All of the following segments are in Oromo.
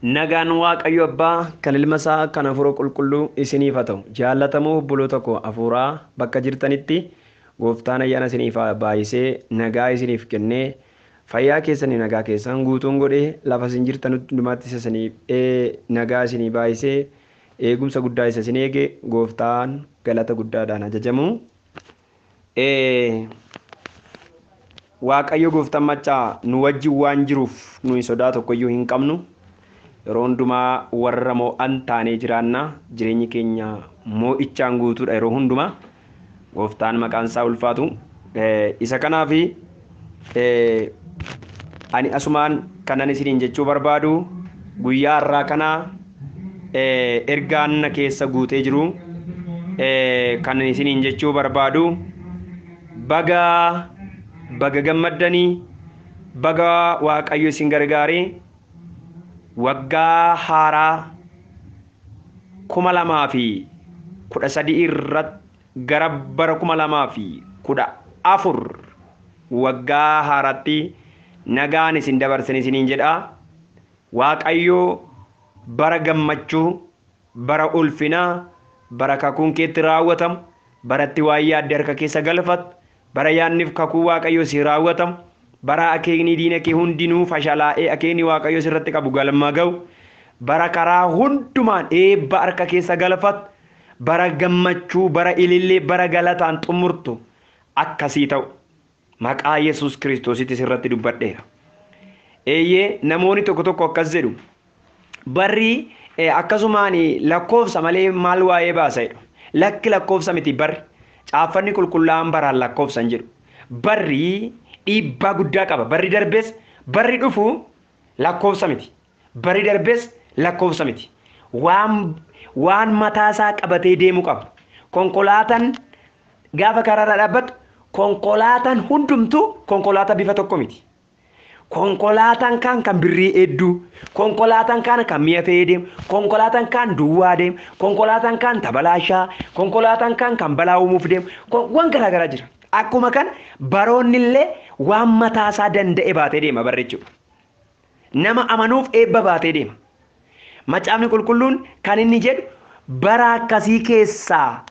Nagaan Waaqayyo Abbaa kan ilma isaa kan Hafuura Qulqulluu isiniif haa ta'u. Jaallatamoo obboloota koo hafuuraa bakka jirtanitti gooftaan ayyaana isiniif haa baay'isee nagaa isiniif kennee fayyaa keessanii nagaa keessan guutuun godhee lafa isin jirtan hundumaatti isa isiniif nagaa isinii baay'isee eegumsa guddaa isa isin eege gooftaan galata guddaadhaan ajajamu. Waaqayyo gooftaan maccaa nu wajjin waan jiruuf nuyi sodaa tokkoyyuu hin qabnu. Yeroo hundumaa warra mo'an taanee jiraanna. Jireenyi keenya mo'ichaan guutuudha yeroo hundumaa. Gooftaan maqaan isaa ulfaatu. Isa kanaaf ani asumaan kanan isiniin jechuu barbaadu guyyaa har'aa kana ergaan na keessa guutee jiru kan isiniin jechuu barbaadu baga baga gammaddanii baga Waaqayyo isin gargaaree waggaa haaraa 2013 irratti gara bara 2014 waggaa haaraatti nagaan isin dabarsan isiniin jedha. Waaqayyo bara gammachuu, bara ulfinaa, bara kakuun keetti raawwatamu, baratti waan yaadde harka keessa galfattu, bara yaadniif kakuu Waaqayyo si raawwatamu, bara akeekni diina kee hundinuu fashalaa'ee akeekni Waaqayyo sirratti qabu galma ga'u, bara karaa hundumaan eebba harka keessa galfattu, bara gammachuu, bara ilillee, bara galataan xumurtu akkasii ta'u. Maqaa Yesuus Kiristoositti sirratti dubbadheera. Eeyyee, namoonni tokko tokko akkas jedhu. Barri akkasumaan lakkoofsa malee maal waa'ee baasa jedhu. Lakki lakkoofsa miti barri. Caaffanni qulqullaa'aan baraan lakkoofsa hin jedhu. Barri dhiibbaa guddaa qaba. Barri darbees barri dhufu lakkoofsa miti. Barri darbees lakkoofsa miti. Waan mataasaa qabatee deemu qaba. Konkolaataan gaafa karaarra dhaabbatu konkolaataan hundumtuu konkolaataa bifa tokko miti. Konkolaataan kaan kan birrii hedduu, konkolaataan kaan kan mi'a fe'ee deemu, konkolaataan kaan duwwaa deemu, konkolaataan kaan tabalaashaa, konkolaataan kaan kan balaa uumuuf deemu, waan garaa garaa jira. Akkuma kan baroonni illee waan mataasaa danda'e baatee deema barri jechuudha. Nama amanuuf eebba baatee deema. Macaafni qulqulluun kan inni jedhu bara akkasii keessaa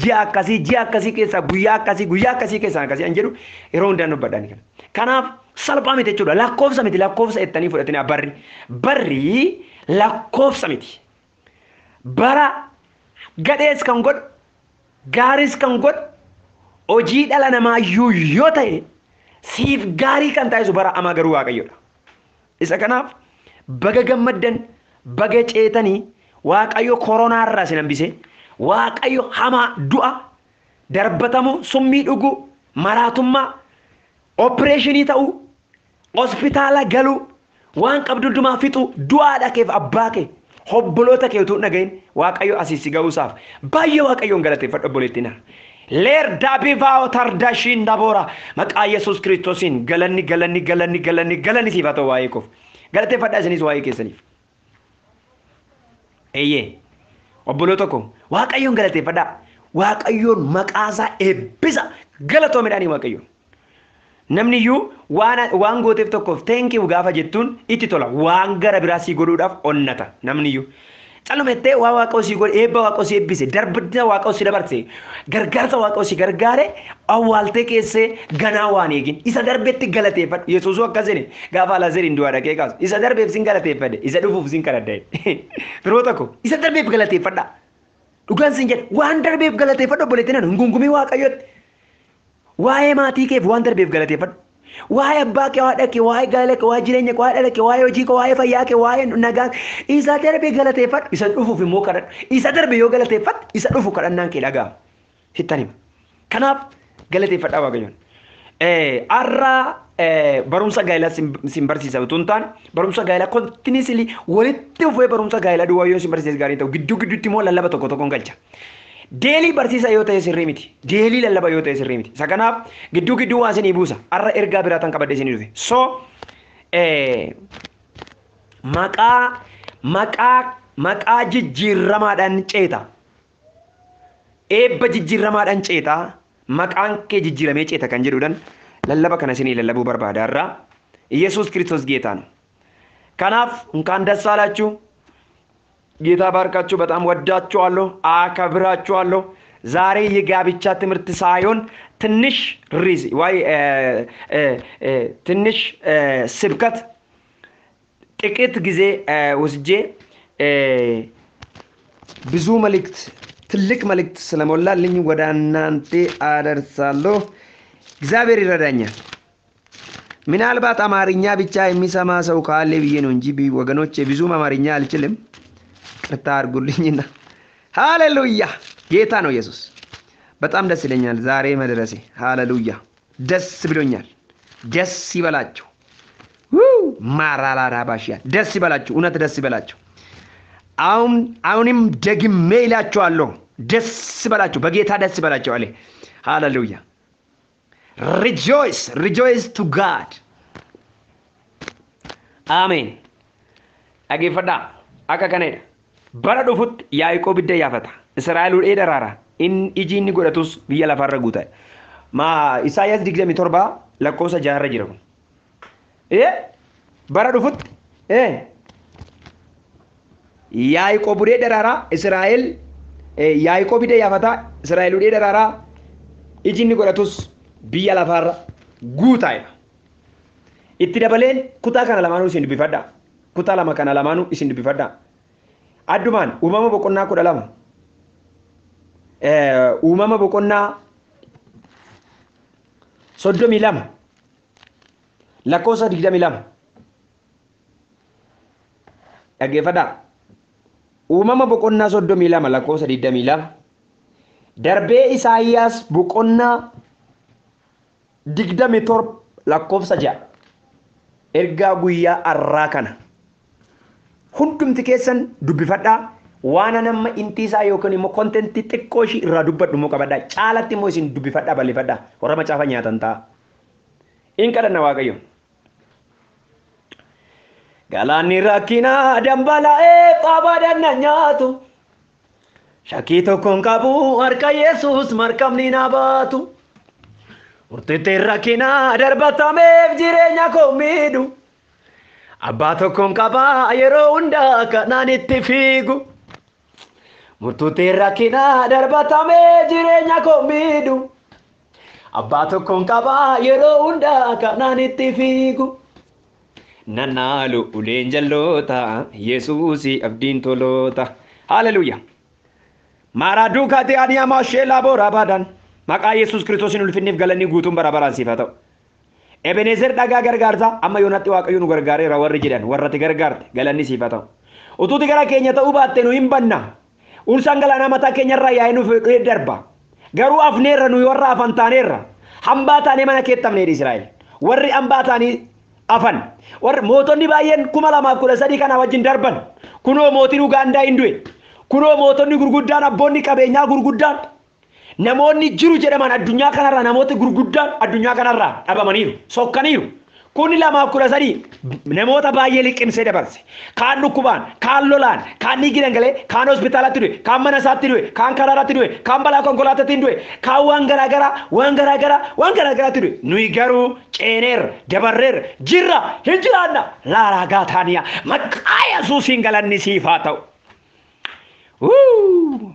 ji'a akkasii keessaa guyyaa akkasii keessaa akkasii an jedhu yeroo hundaan dubbadhaan kana. Kanaaf salphaa miti jechuudha. Lakkoofsa miti, lakkoofsa jettanii fudhatinaa barri. Barri lakkoofsa miti. Bara gadhees kan godhu, gaariis kan godhu, hojii dhala namaa iyyuu yoo ta'e siif gaarii kan taasisu bara amaa garuu Waaqayyoodha. Isa kanaaf baga gammaddan, baga ceetanii Waaqayyo koronaarraa isin hambise, Waaqayyo hamaa du'a, darbatamu, summii dhuguu, maraatummaa, opereeshinii ta'uu, hospitaala galuu, waan qabdu hundumaa fixuu, du'aadha keef abbaa kee, obboloota kee utuu hin dhagahin Waaqayyo asii si ga'uusaaf baay'ee Waaqayyoon galateeffadhu obboleettii nana. Leer daabivaa tardashiin daboora maqaa Yesuus Kiristoosiin galanni galanni galanni galanni galanni siif haa ta'u waa'ee koof. Galateeffadhaa isinis waa'ee keessaniif. Eeyyee obboloota koo Waaqayyoon galateeffadhaa. Waaqayyoon maqaasaa eebbisa galatoomeedhaanii Waaqayyoon. Namni iyyuu waan gooteef tokkoof thank you gaafa jettuun itti tola. Waan gara biraa sii godhuudhaaf onnata namni iyyuu. Callumettee waa Waaqayyo sii godhe, eebba Waaqayyo sii eebbise, darbina Waaqayyo sii dabarse, gargaarsa Waaqayyo sii gargaare awwaaltee keessee ganaa waan eegin. Isa darbetti galateeffadhu. Yesuusuu akkas jedhe gaafa Alaazariin du'aa dhaqee kaasu. Isa darbeef sin galateeffadhe, isa dhufuuf sin kadhadha jedhe. Firoota koo isa darbeef galateeffadhaa. Dhugaan sin jedhe waan darbeef galateeffadhu obboleettii nana hin gungumii Waaqayyotti. Waa'ee maatii keef waan darbeef galateeffadhu. Waa'ee abbaa kee, haadha kee, waa'ee gaa'ela kee, waa'ee jireenya kee, waa'ee dhala kee, waa'ee hojii kee, waa'ee fayyaa kee, waa'ee nagaa isa darbe galateeffadhu. Isa dhufuuf immoo kadhadhu. Isa darbe yoo galateeffatte isa dhufu kadhannaan kee dhaga'ama. Sittan hima. Kanaaf galateeffadhaa Waaqayyoon. Har'a barumsa gaa'elaa sin barsiisa utuu hin taane barumsa gaa'elaa continuously walitti fufee barumsa gaa'elaa duwwaa yoo sin barsiise gaarii ta'u gidduu gidduutti immoo lallaba tokko tokkoon galcha. Deelii barsiisa yoo ta'e sirrii miti. Deelii lallaba yoo ta'e sirrii miti. Isa kanaaf gidduu gidduu waan isinii buusa. Har'a ergaa biraa tan qabadhee isinii dhufe. So maqaa jijjiirramaadhaan ceeta. Eebba jijjiirramaadhaan ceeta. Maqaan kee jijjiiramee ceeta kan jedhuudhaan lallaba kana isinii lallabuu barbaada har'a. Yesuus Kiristoos geetaan. Kanaaf እንኳን ደስ አላችሁ። ጌታ ባርካችሁ። በጣም ወዳችኋለሁ፣ አከብራችኋለሁ። ዛሬ የጋብቻ ትምህርት ሳይሆን ትንሽ ሪዝ ወይ ትንሽ ስብከት ጥቂት ጊዜ ወስጄ ብዙ መልእክት ትልቅ መልእክት ስለሞላልኝ ወደ እናንተ አደርሳለሁ። እግዚአብሔር ይረዳኛል። ምናልባት አማርኛ ብቻ የሚሰማ ሰው ካለ ብዬ ነው እንጂ ወገኖቼ ብዙም አማርኛ አልችልም። ቅርታ አድርጉልኝና ሃሌሉያ! ጌታ ነው ኢየሱስ። በጣም ደስ ይለኛል ዛሬ መድረሴ። ሃሌሉያ! ደስ ብሎኛል። ደስ ይበላችሁ። ማራላራባሽያ ደስ ይበላችሁ። እውነት ደስ ይበላችሁ። አሁን አሁንም ደግሜ ይላችኋለሁ፣ ደስ ይበላችሁ፣ በጌታ ደስ ይበላችሁ አለ። ሃሌሉያ! Rejoice, rejoice to God. Ameen. Dhaggeeffadhaa, akka kanadha. Bara dhufutti Yaaqoob hidda yaafata. Israa'el hudhee daraara. Inni iji inni godhatus biyya lafarra guuta. Ma Isaayyaas 27 lakkoofsa 6 jira kun. Bara dhufutti Yaaqoob hudhee daraaraa, Israa'el Yaaqoob hidda yaafata, Israa'el hudhee daraaraa, iji inni godhatus biyya lafarra guutaa'edha. Itti dabaleen kutaa kana lamaanuu isin dubbifadha. Kutaa lama kana lamaanuu isin dubbifadha. Addumaan Uumama boqonnaa 12. Uumama boqonnaa 32 lakkoofsa 22. Dhaggeeffadhaa. Uumama boqonnaa 32 lakkoofsa 22. Darbee Isaayyaas boqonnaa 27 lakkoofsa 6. Ergaa guyyaa arraa kana hundumti keessan dubbifadhaa. Waan nama intiisaa yookiin immoo kontentii xiqqoo ishii irraa dubbadhu immoo qabadhaa. Caalatti immoo isin dubbifadhaa, balleeffadhaa. Warra macaafa nyaatan ta'a. In kadhanna Waaqayyo. Galaanni rakkinaa dambalaa'ee qabadan na nyaatu. Shakkii tokkoon qabu, harka Yesuus markabni na baatu. Murteetteen rakkinaa darbatameef jireenya koo miidhu. Abbaa tokkoon qabaa yeroo hundaa kanaan itti fiigu. Murtuuteen rakkinaa darbatamee jireenya koo miidhu. Abbaa tokkoon qabaa yeroo hundaa kanaan itti fiigu. Nannaalu uleen jalloota, Yesuusi abdiin toloota. Haleluuyaa. Maaraa duukaati ani amaa sheelaa boora baadan. Maqaa Yesuus Kiristoosiin ulfinniif galanni guutuun bara baraan siif haa ta'u. Ebenezer dhagaa gargaarsaa amma yoonaatti Waaqayyo nu gargaareera warri jedhan, warra ati gargaarte, galanni siif haa ta'u. Utuuti gara keenya ta'uu baatte nu hin banna. Ursaan galaanaa mataa keenyarraa yaa'ee nu fedhee darba. Garuu afneerra, nuyi warra afan taaneerra. Hambaa taanee mana keettamneedha Israa'el. Warri hambaa taanii afan. Warri mootonni baay'een 2013 kana wajjin darban. Kunoo mootiin Ugaandaa hin du'e. Kunoo mootonni gurguddaan, abboonni qabeenyaa gurguddaan, namoonni jiru jedhaman addunyaa kanarraa, namoota gurguddaan addunyaa kanarraa dhabamaniiru, sokkaniiru. Kuni 2013 namoota baay'ee liqimsee dabarse. Kaan dhukkubaan, kaan lolaan, kaan dhiigi dhangalee, kaan hospitaalatti du'e, kaan mana isaatti du'e, kaan karaarratti du'e, kaan balaa konkolaataatiin du'e, kaan waan garaagaraa, waan garaagaraa, waan garaagaraatti du'e. Nuyi garuu ceeneerra, dabarreerra, jirra, hin jiraanna. Laaraa gaataaniyaa, maqaa Yesuusiin galanni siif haa ta'u.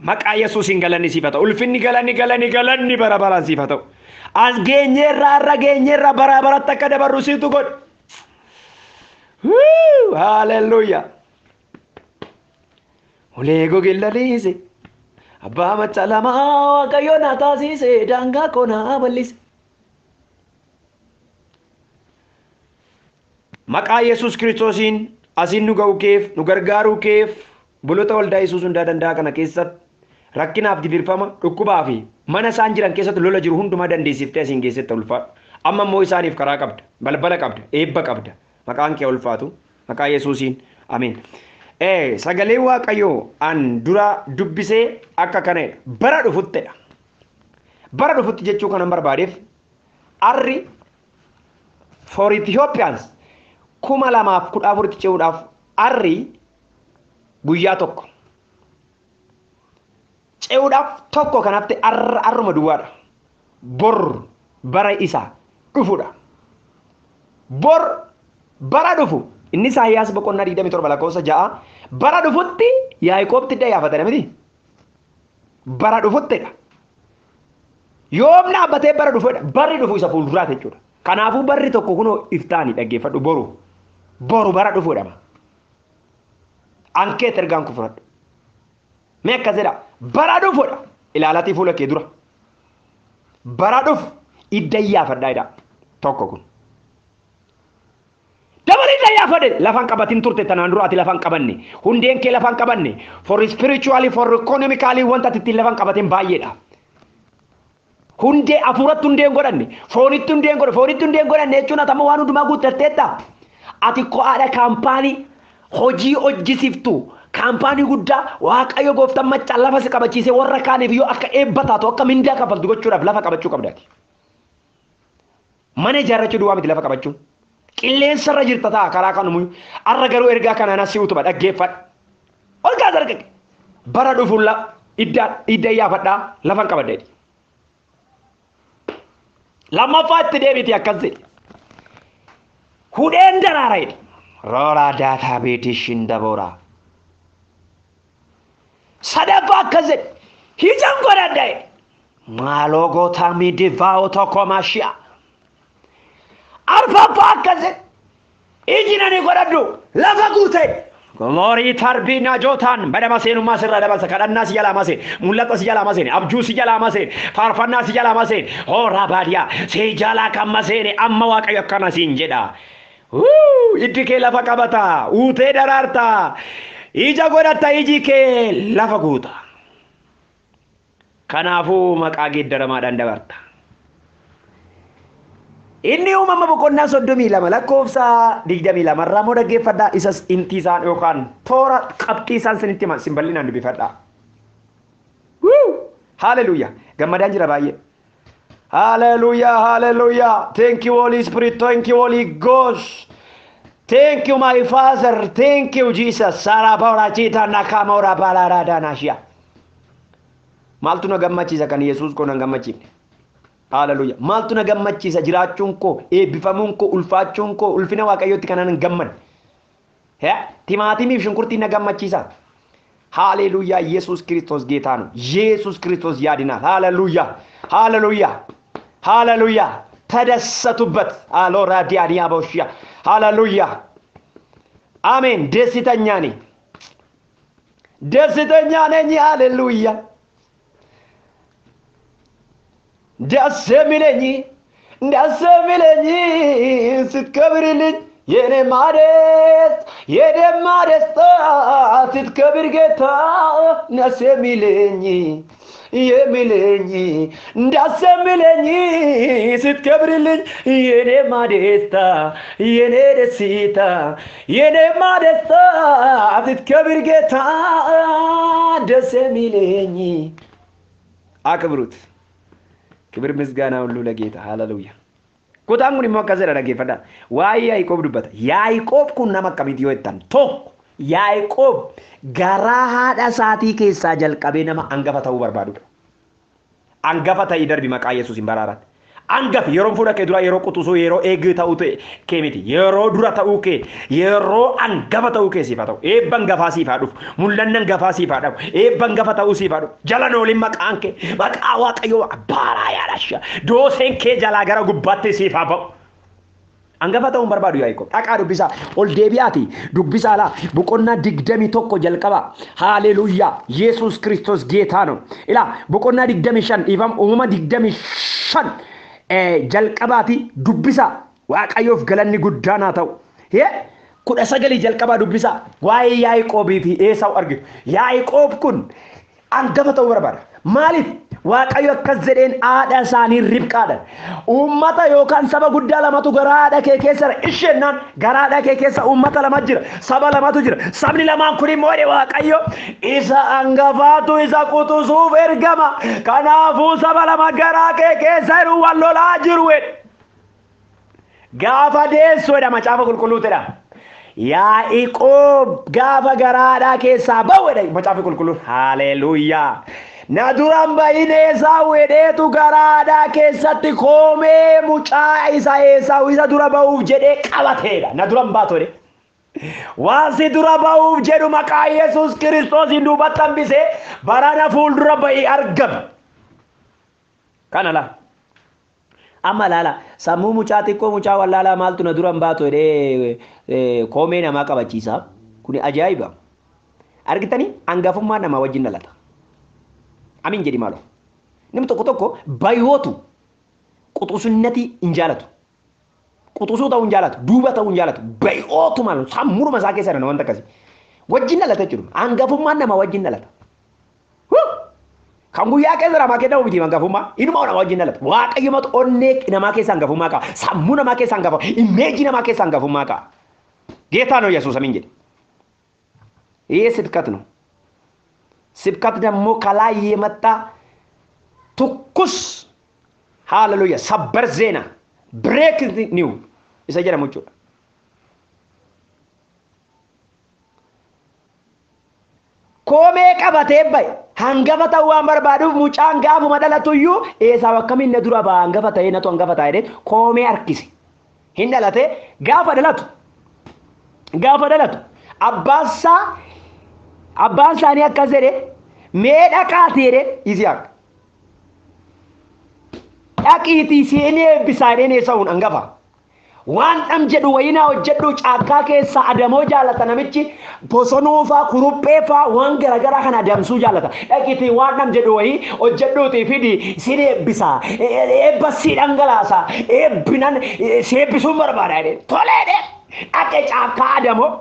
Maqaa Yesuusiin galanni siif haa ta'u. Ulfinni, galanni, galanni, galanni bara baraan siif haa ta'u. As geenyeerra, har'a geenyeerra, bara baratti akka dabarru siitu godhe. Haleluuyaa. Ulee gogillaliise. Abbaa macca lamaa Waaqayyo na taasise, daangaa koo na bal'ise. Maqaa Yesuus Kiristoosiin asiin nu ga'uu keef, nu gargaaruu keef, buloota waldaa Yesuus hundaa danda'a kana keessatti rakkinaaf gidirfama, dhukkubaa fi mana isaan jiran keessatti lola jiru hundumaa dandeessiftee asiin geessette ulfaadhu. Amma immoo isaaniif karaa qabda, balbala qabda, eebba qabda. Maqaan kee ulfaatu. Maqaa Yesuusiin. Ameen. Sagalee Waaqayyoo an dura dubbisee akka kanadha. Bara dhufuttidha. Bara dhufutti jechuu kanan barbaadeef, arri for Ethiopians 2014tti ce'uudhaaf arri guyyaa tokko. Ce'uudhaaf tokko kanatti arruma duwwaadha. Bor bara isa dhufudha. Bor bara dhufu. Inni Isaayyaas boqonnaa 27 lakkoofsa 6 bara dhufutti Yaaqoob tidda yaafatan miti. Bara dhufuttidha. Yoom dhaabbatee bara dhufudha. Barri dhufu isa fuulduraati jechuudha. Kanaafuu barri tokko kunoo iftaani dhaggeeffadhu boru. Boru bara dhufuudha. Ankeet ergaan kun fudhadhu. Mee akkas jedha bara dhufuudha. Ilaalatii fuula kee dura. Bara dhufu idda yaafadhaa jedha. Tokko kun. Dabalii idda yaafadhe lafaan qabatin turte tanaan dura ati lafaan qabanne hundeen kee lafaan qabanne for spiritually for economically wanta ati ittiin lafaan qabatin baay'eedha. Hundee afuuratti hundeen godhanne foonitti hundeen godhanne foonitti hundeen godhanne jechuun ati amma waan hundumaa guuttatteetta. Ati ko'aadha kaampaanii hojii hojjisiftu kaampaanii guddaa Waaqayyo gooftaan maccaa lafa si qabachiisee warra kaaniif yoo akka eebba taatu akka mindaa kaffaltu gochuudhaaf lafa qabachuu qabdaati. Mana ijaarrachuu duwwaa miti lafa qabachuun. Qilleensarra jirta ta'a karaa kanumuyyuu. Arra garuu ergaa kanaan asii utuba dhaggeeffadhu. Ol kaas harka kee. Bara dhufuun idda yaafadhaa lafan qabadha jedhi. Lammaffaa itti deebiti akkas jedhi. Hudheen daraara jedhi. Rooraa daataa beetii shindaboora. Sadaffaa akkas jedhi. Hijan godhadha jedhi. Maaloo gootaa miidhivaa'oo tokko maashi'a. Arfaffaa akkas jedhi. Iji nani godhadhu lafa guute. Glory tarbii najootaan badama seenummaa sirraa dabarsa kadhannaa si jalaa maseen mul'ata si jalaa maseen abjuu si jalaa maseen faarfannaa si jalaa maseen horaa baadiyaa si jalaa kan maseene amma Waaqayyo akkana siin jedha. Iddi kee lafa qabata uutee daraarta ija godhatta iji kee lafa guuta. Kanaafuu maqaa geeddaramaadhaan dabarta. Inni uumama boqonnaa 32 lakkoofsa 22 irraa immoo dhaggeeffadhaa. Isas inti isaan yookaan toora qabxii isaan sinitti himan sin bal'inaan dubbifadhaa. Haleluuyaa! Gammadaan jira baay'ee. Haleluuyaa! Haleluuyaa! Thank you Holy Spirit, thank you Holy Ghost. Thank you my Father, thank you Jesus. Sara chita nakamora balarada nashia. Maaltu na gammachiisa kan Yesuus koo na gammachiifne? Haleluuyaa. Maaltu na gammachiisa jiraachuun koo, eebbifamuun koo, ulfaachuun koo, ulfina Waaqayyootti kanaan hin gammadne. Timaatimiif shunkurtiin na gammachiisa. Haleluuyaa. Yesuus Kiristoos ጌታ ነው። ኢየሱስ ክርስቶስ ያድናል። ሃሌሉያ ሃሌሉያ ሃሌሉያ። ተደሰቱበት። አሎራ ዲያዲያ ቦሽያ ሃሌሉያ አሜን። ደስተኛ ነኝ፣ ደስተኛ ነኝ። ሃሌሉያ ደስ የሚለኝ ደስ የሚለኝ ስትከብርልኝ የኔማ ደስ የኔማ ደስታ ስትከብር ጌታ ደስ የሚለኝ የሚለኝ ደስ የሚለኝ ስትከብርልኝ የኔማ ደስታ የኔ ደስታ የኔማ ደስታ ስትከብር ጌታ ደስ የሚለኝ። አክብሩት። ክብር ምስጋና ሁሉ ለጌታ። ሃሌሉያ። Kutaan kun immoo akkas jedha dhaggeeffadhaa. Waa'ee Yaaqoob dubbata. Yaaqoob kun nama akkamiiti yoo jettan tokko Yaaqoob garaa haadha isaatii keessaa jalqabee nama hangafa ta'uu barbaadudha. Hangafa ta'ii darbi maqaa Yesuus hin baraaran. Hangafi yeroon fuula kee dura yeroo quxisuu yeroo eegee ta'uu kee miti. Yeroo dura ta'uu kee yeroo hangafa ta'uu kee siif haa ta'u. Eebba hangafaa siif haa dhufu. Mul'anni hangafaa siif haa dhufu. Eebba hangafa ta'uu siif haa dhufu. Jala nooliin maqaan kee maqaa Waaqayyoo baaraa yaadasha. Dooseen kee jalaa gara gubbaatti siif haa ba'u. Hangafa ta'uun barbaadu Yaaqoob. Dhaqaa dubbisaa. Ol deebi'aati. Dubbisaa laa. Boqonnaa 21 jalqaba. Haleluuyaa. Yesuus Kiristoos ጌታ ነው። Ilaa boqonnaa 25 dhiifama uumama 25 jalqabaati dubbisaa. Waaqayyoof galanni guddaan haa ta'u. 19 jalqabaa dubbisaa. Waa'ee Yaaqoobii fi Eesaaw argitu. Yaaqoob kun hangafa ta'uu barbaada. Maaliif? Waaqayyo akkas jedheen haadha isaanii Ribqaadha. Uummata yookaan saba guddaa lamatu garaa haadha kee keessa jira. Isheenaan garaa haadha kee keessa uummata lama jira. Saba lamatu jira. Sabni lamaan kun immoo jedhe Waaqayyo isa hangafaatu isa quxisuuf ergama. Kanaafuu saba lama garaa kee keessa jiru wal lolaa jiru jedhe. Gaafa deessu jedha macaafa qulqulluu jedha. Yaaqoob gaafa garaa haadhaa keessaa ba'u jedha macaafa qulqulluun. Haleluuyaa. Na duraan bahin Eesaaw jedheetu garaa haadhaa keessatti koomee mucaa isa Eesaaw isa dura ba'uuf jedhee qabateedha. Na duraan baatu jedhe. Waan si dura ba'uuf jedhu maqaa Yesuus Kiristoosiin duubatti hambisee barana fuuldura ba'ii argame. Kana laa. Amma laala sammuu mucaa xiqqoo mucaa wallaalaa maaltu na dura hin baatu jedhee koomee namaa qabachiisa. Kuni ajaa'iba. Argitanii hangafummaa namaa wajjin dhalata. Amiin jedhi maaloo. Namni tokko tokko bayyootu quxusunnati hin jaalatu. Quxusuu ta'uu hin jaalatu. Duuba ta'uu hin jaalatu. Bayyootu maaloo sammuuma isaa keessa jira wanta akkasii. Wajjin dhalata jechuudha. Hangafummaan namaa wajjin dhalata. Kan guyyaa keessa namaa kennamu miti hangafummaa. Inuma namaa wajjin dhalata. Waaqayyomatu onnee namaa keessa hangafummaa qaba. Sammuu namaa keessa hangafummaa. Imeejii namaa keessa hangafummaa qaba. ጌታ ነው ኢየሱስ አሜን jedhe። ይሄ ስብከት ነው። ስብከት ደግሞ ከላይ የመጣ ትኩስ ሃሌሉያ ሰበር ዜና ብሬክ ኒው isa jedhamu jechuudha. Koomee qabatee bahe hangafa ta'uu waan barbaaduuf mucaan gaafuma dhalatuyyuu Eesaaw akkamiin na dura ba'a hangafa ta'ee natu hangafa ta'a jedhee koomee harkise. Hin dhalate gaafa dhalatu abbaan isaanii akkas jedhe mee dhaqaati jedhe Yisihaaq. Dhaqiitii seenee eebbisaa jedheen Esaawun hangafa. Waan dham jedhu wayinaa hojjedhu caakkaa keessa adamoo jaalata namichi bosonuu faa kuruphee faa waan garaagaraa kan adamsuu jaalata. Dhaqiitii waan dham jedhu wayii hojjedhuutii fidi sin eebbisaa eebba si dhangalaasa eebbinan si eebbisuun barbaada jedhee tolee jedhee dhaqe caakkaa adamoo.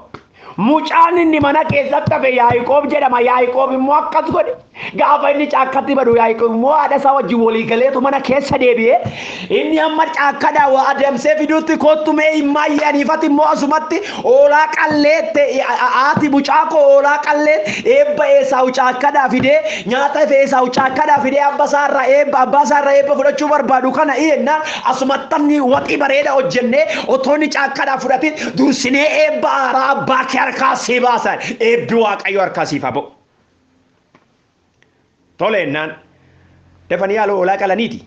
Mucaan inni mana keessatti hafe Yaaqoob jedhama. Yaaqoob immoo akkas godhe. Gaafa inni caakkatti badu Yaaqoob immoo haadha isaa wajjin walii galeetu mana keessa deebi'ee inni amma caakkadhaa waa adamsee fiduutti kottu mee himmaayyaaniifati immoo asumatti hoolaa qalleette haati mucaa koo hoolaa qallee eebba Esaawu caakkadhaa fidee nyaata Esaawu caakkadhaa fidee abbaa isaarraa eebba fudhachuu barbaadu kana jennaan asumattanni waxii bareeda hojjennee otoo inni caakkadhaa fudhatin dursinee eebba haaraa abbaa kee harkaa sii baasan eebbi Waaqayyo harkaa siif haa ba'u. Tole jennaan dafanii haala hoolaa qalaniiti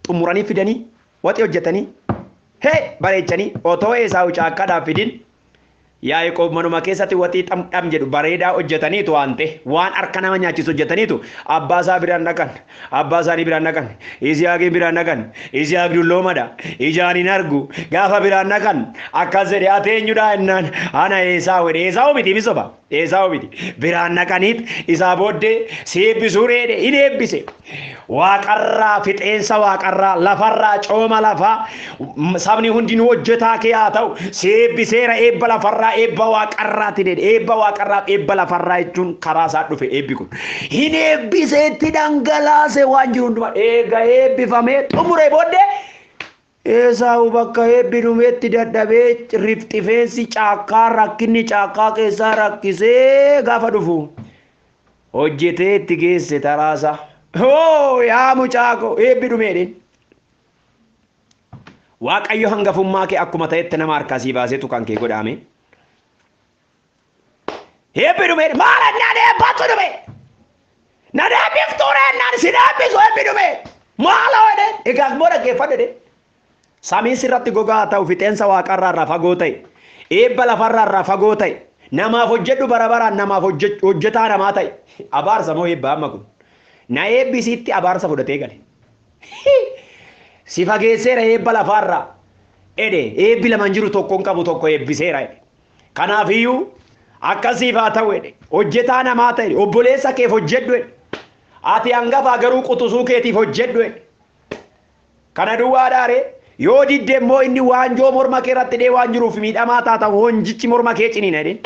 xumuranii fidanii waxii hojjetanii hee bareechanii otoo Esaawu caakkadhaa fidin Yaaqoob manuma keessatti waxii dham jedhu bareedaa hojjetaniitu waan ta'e waan harka nama nyaachisu hojjetaniitu abbaa isaa biraan dhaqan abbaa isaanii biraan dhaqan Yisihaaqiin biraan dhaqan Yisihaaq dulloomadha ijaan hin argu gaafa biraan dhaqan akkas jedhe ati eenyudha jennaan ana Esaawu jedhe Esaawu miti misoba Esaawu miti biraan dhaqaniit isaa booddee si eebbisuu reedhe hin eebbise waaqarraa fixeensa waaqarraa lafarraa cooma lafaa sabni hundinuu hojjetaa kee haa ta'u si eebbiseera eebba lafarraa eebba waaqarraati jedhe eebba waaqarraa eebba lafarraa jechuun karaa isaa dhufe eebbi kun hin eebbiseetti dhangalaase waan jiru hundumaa eega eebbifamee xumuree booddee Esaawu bakka eebbi dhumeetti dadhabee rifxifeensi caakkaa rakkinni caakkaa keessaa rakkisee gaafa dhufu hojjetee itti geesse taraasaa. Hoo yaa mucaa koo eebbi dhumee jedheen. Waaqayyo hangafummaa kee akkuma ta'etti nama harkaa sii baasetu kan kee godhaame. Eebbi dhumee maal ennaan eebbatu dhume. Na eebbiftuu ennaan si eebbisu eebbi dhume. Maala jedheen egaa immoo dhaggeeffadhu jedheen. Samiin sirratti gogaa ta'u fixeensa waaqarraa irraa fagoo ta'e eebba lafarraa irraa fagoo ta'e namaaf hojjedhu bara baraan namaaf hojjetaa namaa ta'e abaarsa moo eebba amma kun. Na eebbisiitti abaarsa fudhatee gale. Si fageesseera eebba lafaarraa jedhe eebbi lama hin jiru tokko hin qabu tokko eebbiseera jedhe. Kanaafiyyuu akkasiif haa ta'u jedhe hojjetaa namaa ta'e obboleessa keef hojjedhu jedhe. Ati hangafaa garuu quxisuu keetiif hojjedhu jedhe. Kana duwwaa dhaaree yoo didde immoo inni waanjoo morma kee irratti hidhee waan jiruuf miidhamaa taata honjichi morma kee ciniina jedheen.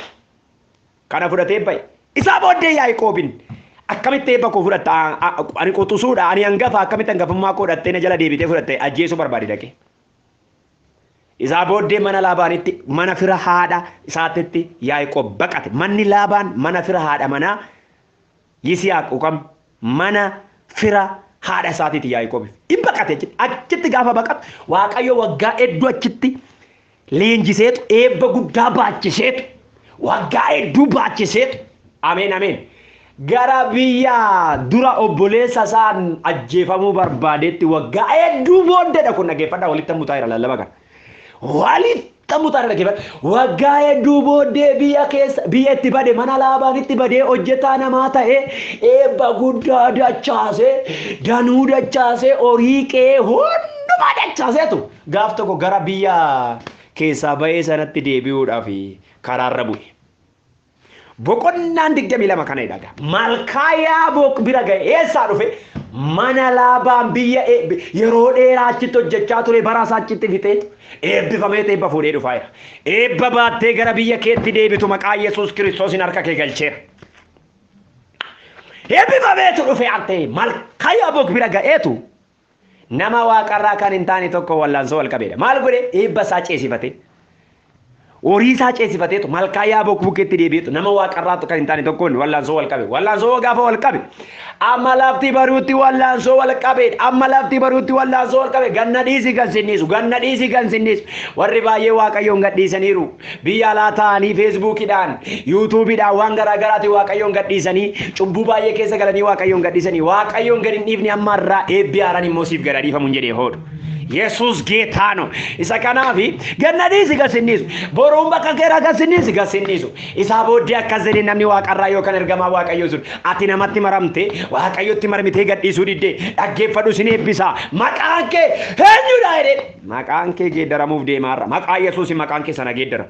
Kana fudhatee bahe. Isaa booddee Yaaqoobin akkamitti eebba koo fudhatta ani quxisuudha ani hangafa akkamitti hangafummaa koo fudhattee na jala deebitee fudhatte ajjeesuu barbaade dhaqe. Isaa booddee mana Laabaanitti mana fira haadha isaatitti Yaaqoob baqate. Manni Laabaan mana fira haadha manaa Yisihaaq yookaan mana fira haadha isaatiiti Yaaqoobiif. Hin baqate achitti gaafa baqatu Waaqayyo waggaa hedduu achitti leenjiseetu eebba guddaa baachiseetu waggaa hedduu baachiseetu ameen ameen. Gara biyya dura obboleessa isaan ajjeefamuu barbaadetti waggaa hedduu booddeedha kun dhaggeeffadhaa walitti mutaa jira lallaba kana. Walitti Xamutaan dhaggeeffadhu. Waggaa hedduu booddee biyya keessa biyya itti bade mana Laabaanitti badee hojjetaa namaa ta'ee eebba guddaa dachaasee danuu dachaasee horii qe'ee hundumaa dachaaseetu gaaf tokko gara biyya keessaa ba'ee sanatti deebi'uudhaaf karaarra bu'e. Boqonnaan 22 kana jedha. Malkaa Yaaboq bira ga'e eessaa dhufe? Mana Laabaan biyya yeroo dheeraa achitti hojjechaa ture bara isaa achitti fixee eebbifamee eebba fuudhee dhufaa jira. Eebba baattee gara biyya keetti deebitu maqaa Yesuus Kiristoosiin harka kee galcheera. Eebbifameetu dhufe ante malkaa Yaaboq bira ga'eetu nama waaqarraa kan hin taane tokko wallaansoo wal qabeedha. Maal godhe? Eebba isaa ceesifate. Horii isaa ceesifateetu malkaa Yaaboq bukkeetti deebi'eetu nama waaqarraatu kan hin taane tokkoon wallaansoo wal qabe. Wallaansoo gaafa wal qabe amma lafti baruutti wallaansoo wal qabe. Amma lafti baruutti wallaansoo wal qabe. Ganna dhiisi kan sinniisu. Ganna dhiisi kan sinniisu. Warri baay'ee Waaqayyoon gadhiisaniiru. Biyya alaa taa'anii Feesbuukiidhaan, Yuutuubiidhaan waan garaa garaatiin Waaqayyoon gadhiisanii cubbuu baay'ee keessa galanii Waaqayyoon gadhiisanii Waaqayyoon gad hin dhiifne amma irraa eebbi haaraan immoo siif gad dhiifamu hin jedhee hoodhu. Yesuus geetaa ነው. Isa kanaafi ganna dhiisi kan sinniisu. Boruun bakka keeraa kan sinniisu kan sinniisu. Isaa booddee akkas jedhee namni waaqarraa yookaan ergamaa Waaqayyoo sun ati namatti maramte Waaqayyotti marmitee gadhiisuu diddee dhaggeeffadhu sin eebbisa. Maqaan kee eenyudha jedhee. Maqaan kee geeddaramuuf deemaarra. Maqaa Yesuusin maqaan kee sana geeddaramu.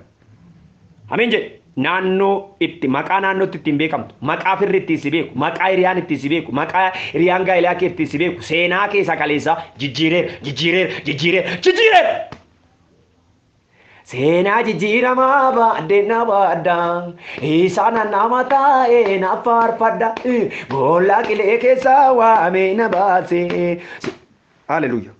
Amiin jedhe. Naannoo itti maqaa naannootti ittiin beekamtu, maqaa firri ittiin si beeku, maqaa hiriyaan ittiin si beeku, maqaa hiriyaan gaa'elaa kee ittiin si beeku, seenaa kee isa kaleessaa jijjiireera, jijjiireera, jijjiireera, jijjiireera. Seenaa jijjiiramaa baadhee na baadha, isaan nama taa'ee na faarfadha, boolla qilee keessaa waamee na baase. Haleluuyaa.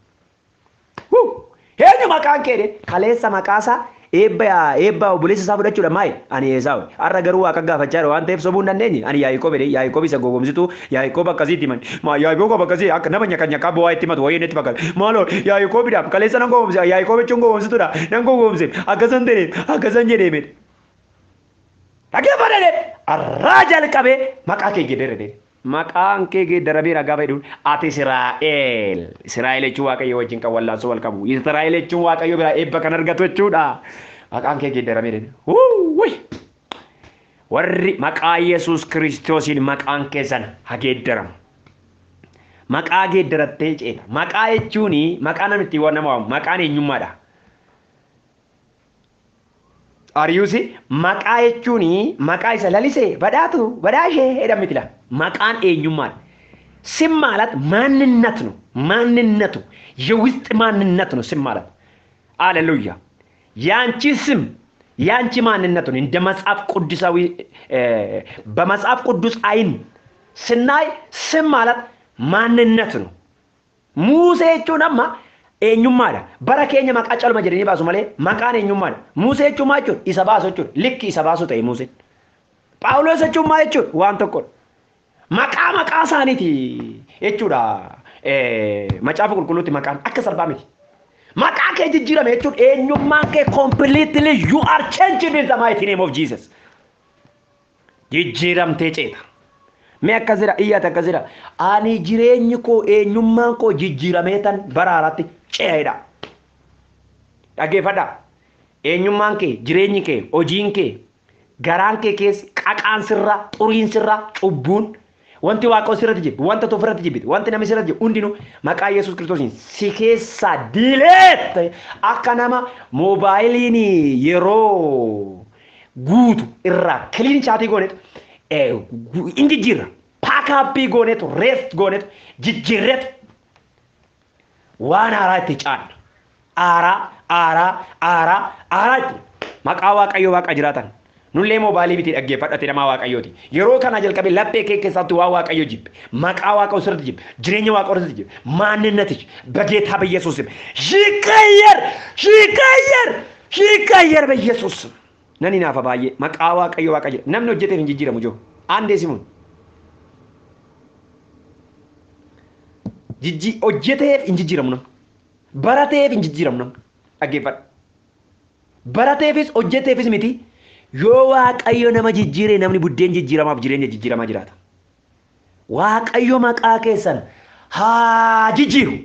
Eenyu maqaan kee kaleessa maqaasaa eebba eebba obboleessa isaa fudhachuudha maayi ani Esaawu har'a garuu waaqa gaafachaa jira waan ta'eef sobuu hin dandeenye ani Yaaqoob jedhe Yaaqoob isa gowwoomsitu Yaaqoob akkasiitti himan maa Yaaqoob akkasii akka nama nyaka nyakaa bu'aa itti himatu wayii itti fakkaata maaloo Yaaqoobiidhaaf kaleessa nan gowwoomse Yaaqoob jechuun gowwoomsituudha nan gowwoomse akkasan ta'e akkasan jedhee miti dhaggeeffadhe har'aa jalqabee maqaa kee geeddarre maqaan kee geeddarameera gaafa jedhuun ati Israa'el. Israa'el jechuun Waaqayyo wajjin kan wallaansoo wal qabu. Israa'el jechuun Waaqayyo biraa eebba kan argatu jechuudha. Maqaan kee geeddarameera. Wuuy! Warri maqaa Yesuus Kiristoosiin maqaan keessan haa geeddaramu. Maqaa geeddarattee ceeta. Maqaa jechuun maqaa namni ittiin nama waamu maqaan eenyummaadha. Ariyuusi maqaa jechuun maqaa isa lalisee badhaatu badhaashee jedhan miti laa. Maqaan eenyummaadha. ስም ማለት ማንነት ነው። ማንነቱ የውስጥ ማንነት ነው። ስም ማለት አሌሉያ። ያንቺ ስም ያንቺ ማንነት ነው። እንደ መጽሐፍ ቅዱሳዊ በመጽሐፍ ቅዱስ አይን ስናይ ስም ማለት ማንነት ነው። ሙሴ jechuun amma eenyummaadha. Bara keenya maqaa calma jedhanii baasu malee maqaan eenyummaadha. Musee jechuun maal jechuudha? Isa baasu jechuudha. Likki isa baasu ta'e Museen. Phaawulos jechuun maal jechuudha? Waan tokkodha. Maqaa maqaa isaaniiti jechuudha. Macaafa qulqulluutti maqaan akka salphaa miti. Maqaa kee jijjiirame jechuun eenyummaan kee completely you are changing in the mighty name of Jesus. Jijjiiramtee ceeta. Mee akkas jedha iyyaate akkas jedha. Ani jireenyi koo eenyummaan koo jijjiiramee tan bara haaraatti ce'eedha. Dhaggeeffadhaa. Eenyummaan kee, jireenyi kee, hojiin kee, garaan kee keessa qaqaan sirraa, xuriin sirraa, cubbuun wanti waaqa sirratti jibbi, wanta ofirratti jibbite, wanti namni sirratti jibbi hundinuu maqaa Yesuus Kiristoosiin si keessaa dileet akka nama moobaayiliin yeroo guutu irraa clean chat goonetu in jijjiirra backup goonetu reset goonetu jijjiirretu waan haaraa itti caanna. Aaraa aaraa aaraa aaraa itti maqaa Waaqayyoo waaqa jiraatan. Nullee moobaayilii miti dhaggeeffadhate namaa Waaqayyooti. Yeroo kana jalqabe laphee kee keessatti waan Waaqayyo jibbe, maqaa Waaqa sirriitti jibbe, jireenya Waaqa sirriitti jibbe, ማንነትሽ በጌታ በኢየሱስ ስም ይቀየር፣ ይቀየር፣ ይቀየር በኢየሱስ ስም። Nani naafa baay'ee maqaa Waaqayyo waaqa jira. Namni hojjeteef hin jijjiiramu jiru. Andee simuun. Jijji hojjeteef hin jijjiiramu namni. Barateef hin jijjiiramu namni. Dhaggeeffadhu. Barateefis hojjeteefis miti. Yoo Waaqayyo nama jijjiire namni buddeen jijjiiramaaf jireenya jijjiiramaa jiraata. Waaqayyo maqaa keessan haa jijjiiru.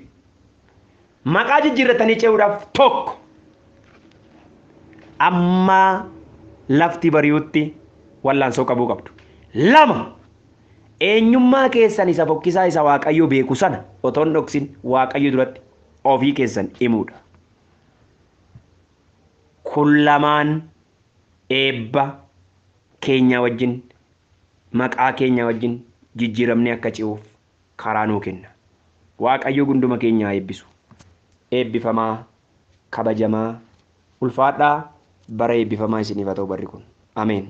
Maqaa jijjiirratanii ce'uudhaaf tokko. Amma lafti bari'utti wallaansoo qabuu qabdu. 2, eenyummaa keessan isa fokkisaa isa Waaqayyo beeku sana otoo hin dhoksin Waaqayyo duratti ofii keessan himuudha. Kun lamaan eebba keenya wajjin, maqaa keenya wajjin jijjiiramnee akka ce'uuf karaa nuu kenna. Waaqayyo gunduma keenya haa eebbisu. Eebbifamaa, kabajamaa, ulfaadhaa, bara eebbifamaa isiniif haa ta'u barri kun. Ameen.